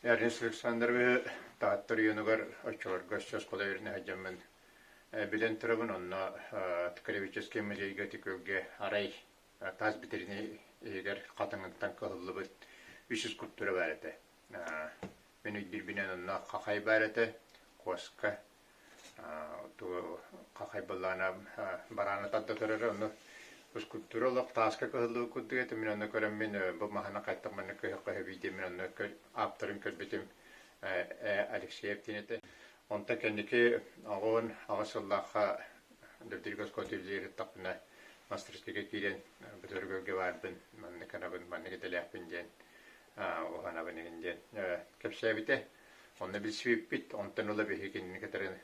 Эрнест Александровиһы Таатта оройуонугар оччолорго өссө оскуола үөрэнэ сылдьаммын билэн турабын. Онно Краеведческай музейга ити күөлгэ арай таас битирини иһигэр хатыҥыттан кыһыллыбыт үс скульптура баар этэ. Мин өйдүүрбүнэн онно хахай баар этэ, куоска, хахай былаана бараана тарда турара, ону скульптура олох тааска кыһыллыбыт курдук этэ. Мин онно көрөммүн бу маһына хайтах маннык кыһыахха сөбүй диэн мин онно ааптарын көрбүтүм Алексеев диэн этэ. Онтон кэнники 98 сыллаахха Дмитрий Госкотов ыһыттахпына мастерскойга киирэн Бөтөргөлгө баарбын, маннык анабын, маннык идэлээхпин диэн уһанабын игин диэн кэпсээбитэ. Онно билсибиппит, онтон ыла биһиги кинини кытары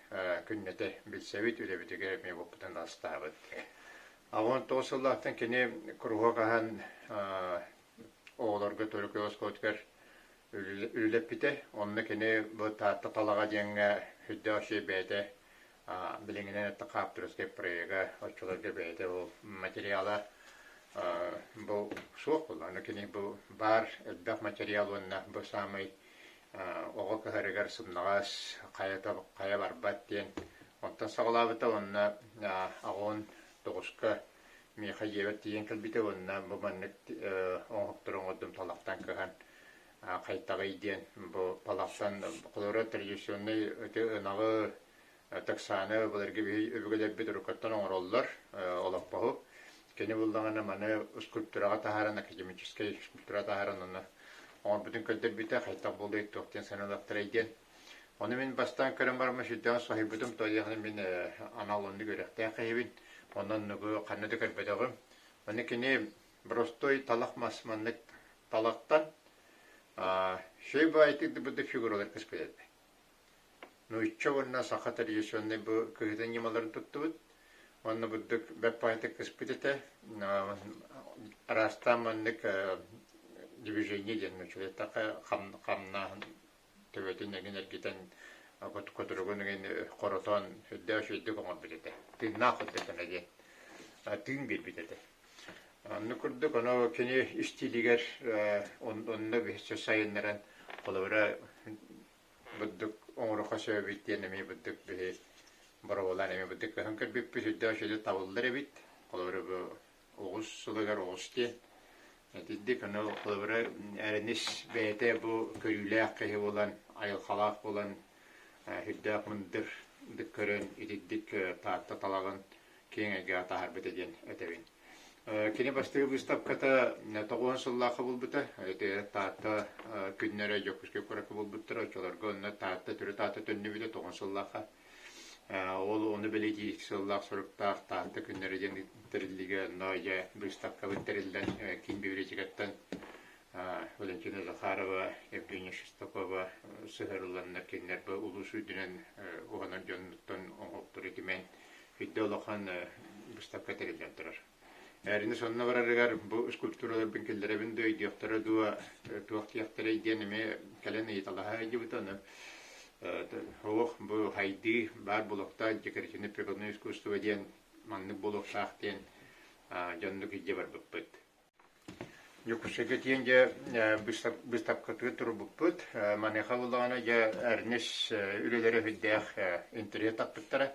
күннэтэ билсэбит, үлэбитигэр эмиэ буоппутун астаабыт. 89 сыллаахтан кини куруһуок аһан оҕолорго төрүкү оскуолатыгар үлэлэппитэ. Онно кини бу Таатта талаҕа диэҥҥэ сүрдээх үчүгэй бэйэтэ билиҥҥинэн эттэххэ авторскай проега оччолорго бэйэтэ ол материала бу суох буолла. Аны кини бу баар элбэх материал уонна бу саамай оҕо кыһарыгар сымнаҕас, хайа, хайа барбат диэн онтон саҕалаабыта уонна 89-ка миэхэ дьиэбэр тиийэн кэлбитэ уонна бу маннык оҥоһуктары оҥордум талахтан кыһан хайтаҕый диэн бу талахтан холобура традиционнай ити ынаҕы таксааны былыргы биһи өбүгэлэрбит уруккаттан оҥороллор олоппоһу кини буллаҕына маны скульптураҕа таһааран академическай скульптура таһааран онно оҥорбутун көрдөрбүтэ хайтах буолуой туох диэн санаалаахтарай диэн ону мин бастаан көрөн бараммын сүрдээх соһуйбутум то диэхинэ мин анал оннук үөрэхтээх киһибин онон оннугу ханна да көрбөтөҕүм ону кини боростуой талах мас маннык талахтан шей баайтык быдык фигуралар кыспыт Нуучча уонна саха традиционнай бу кыһытын ньымаларын туттубут. Уонна бурдук бэрт баҕайытык кыспыт этэ. Араастаан маннык движение диэн нууччалыы эттэххэ хамнааһын төбөтүн эҥин эргитэн кутуругун эҥин хоротон сүрдээх үчүгэйдик оҥорбут этэ. Тыыннаах курдук гына диэн тыын биэрбит этэ. Оннук курдук ону кини истиилигэр онно өссө сайыннаран холобура Бурдук оҥоруохха сөп эбит диэн эмиэ бурдук биһи боробулаан эмиэ бурдук кыһан көрбүппүт үрдээх үчүгэйдик табыллар эбит. Холобура бу оҕус сылыгар оҕус диэн. Итинник ону холобура эрэнис бэйэтэ бу көрүүлээх киһи буолан, айылҕалаах буолан үрдээх мындыр көрөн итинник Таатта талаҕын киэҥ эйгэҕэ таһаарбыта диэн этэбин. Кини бастакы быыстапката 90 сыллаахха буолбута. Ити Таатта күннэрэ Дьокуускай куоракка буолбуттара. Оччолорго онно Таатта төрүт аата төннүбүтэ 90 сыллаахха. Ол ону бэлиэтиир сыллаах соруктаах Таатта күннэрэ диэн тэриллиигэ онно дьэ быыстапкабыт тэриллэн киин библиотекаттан Валентина Захарова, Евгения Шестакова сыһыарылланнар кинилэр бу улуус үрдүнэн уһанар дьоннуттан оҥоһуктары түмэн Үрдэ улахан быыстапка тэриллэн турар. Эрини сонно барарыгар бу скульптураларбын киллэрэбин да өйдүөхтэрэ дуо, туох диэхтэрэй диэн эмиэ кэлэн ыйыталаһа сылдьыбыта. Ону суох бу хайдыы баар буолуохтаах декоративное прикладное искусство диэн маннык буолуохтаах диэн дьоннук илдьэ барбыппыт. Дьокуускайга тиийэн дьэ быыстапкатыгар турбуппут. Маныаха буоллаҕына дьэ Эрнис үлэлэрэ сүрдээх интэриэс таппыттара.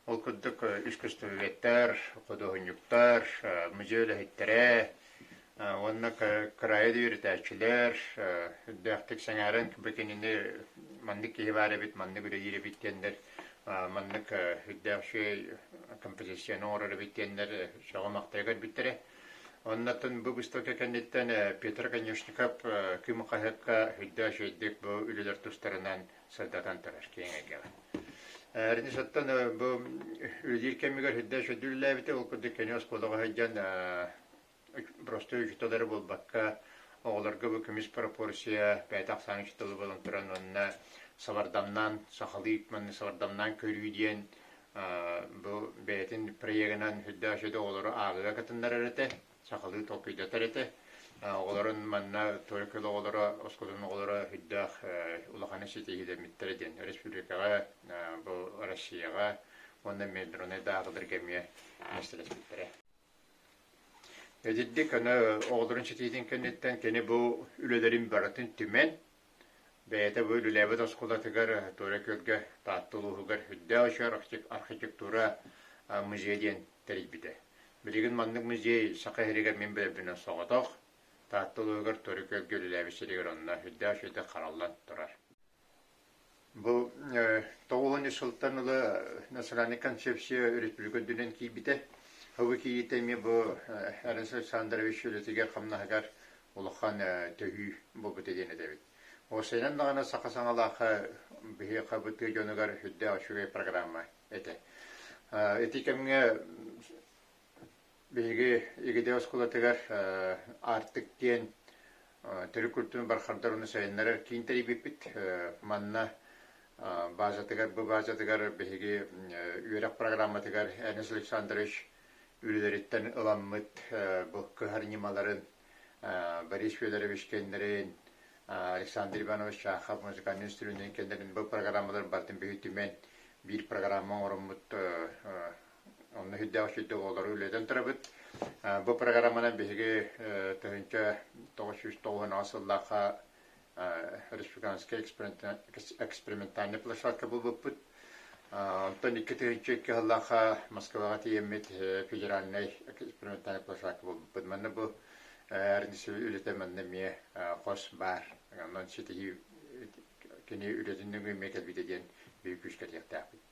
Ол курдук үс көстүбэттэр, худуоһунньуктар, музей үлэһиттэрэ уонна кыраайы да үөрэтээччилэр сүрдээхтик сэҥээрэн бу кинини маннык киһи баар эбит, маннык үлэлиир эбит диэннэр маннык сүрдээх үчүгэй композицияны оҥорор эбит диэннэр сөҕө-махтайа көрбүттэрэ. Оннуттан бу быыстапка кэнниттэн Петр Конечников Кыым хаһыакка үрдээх үчүгэйдик бу үлэлэр тустарынан сырдатан турар киэҥ эйгэҕэ. Ренесаттан бу үлэлиир кэмигэр үрдээх үчүгэйдик үлэлээбитэ, ол курдук кини оскуолаҕа сылдьан простой учууталлары буолбакка, оҕолорго бу көмүс пропорция бэйэтэ ахсаан учууталы буолан туран уонна сабардамнаан сахалыы манна сабардамнаан көрүү диэн Бу бэйэтин проегынан үрдээх үчүгэй оҕолору ааҕыыга кытыннарар этэ, сахалыы толкуйдатар этэ. Оҕолорун манна Туора-Күөл оҕолоро, оскуолатын оҕолоро үрдээх улаханы ситиһиилэммиттэрэ диэн республикаҕа, бу Россияҕа уонна международнай дааҕыларга эмиэ миэстэлэспиттэрэ. Итинник аны оҕолорун ситиһиитин кэнниттэн кини бу үлэлэрин барытын түмэн. Бэйэтэ бу үлэлээбит оскуолатыгар Туора Күөлгэ Таатта улууһугар үрдээх үчүгэй архитектура музейа диэн тэрийбитэ. Билигин маннык музей Саха сиригэр мин билэрбинэн соҕотох, Таатта улууһугар Туора Күөлгэ үлэлээбит сиригэр онно үрдээх үчүгэйдик хараллан турар. Бу 93 сылтан ыла национальнай концепция республика үрдүнэн киирбитэ. Бу киириитэ эмиэ бу Эрнст Александрович үлэтигэр-хамнаһыгар улахан төһүү буолбута диэн этэбит. Уопсайынан даҕаны саха саҥалаахха биһиэхэ бу тыа дьонугар сүрдээх үчүгэй программа этэ. Ити кэмҥэ Биһиги Игидэй оскуолатыгар Аартык диэн төрүт культураны бархардар уонна сайыннарар киин тэрийбиппит. Манна базатыгар, бу базатыгар биһиги үөрэх программатыгар Эрнест Александрович үлэлэриттэн ыламмыт бу кыһар ньымаларын Борис Федорович кэннэрин, Александр Иванович Чахов музыкальный инструмент кэннэрин бу программаларын барытын биһи түмэн биир программа оҥороммут Онно сүрдээх үчүгэйдик оҕолору үлэтэн турабыт. Бу программанан биһиги 1998 сыллаахха республиканскай экспериментальный площадка булбуппут. Онтон 2002 сыллаахха Москваҕа тиийэммит федеральнай экспериментальный площадка булбуппут. Манна бу үлэтэ манна эмиэ хос баар. Онон ситиһии кини үлэтин нөҥүө эмиэ кэлбитэ диэн биир күүскэ этиэхтээхпит.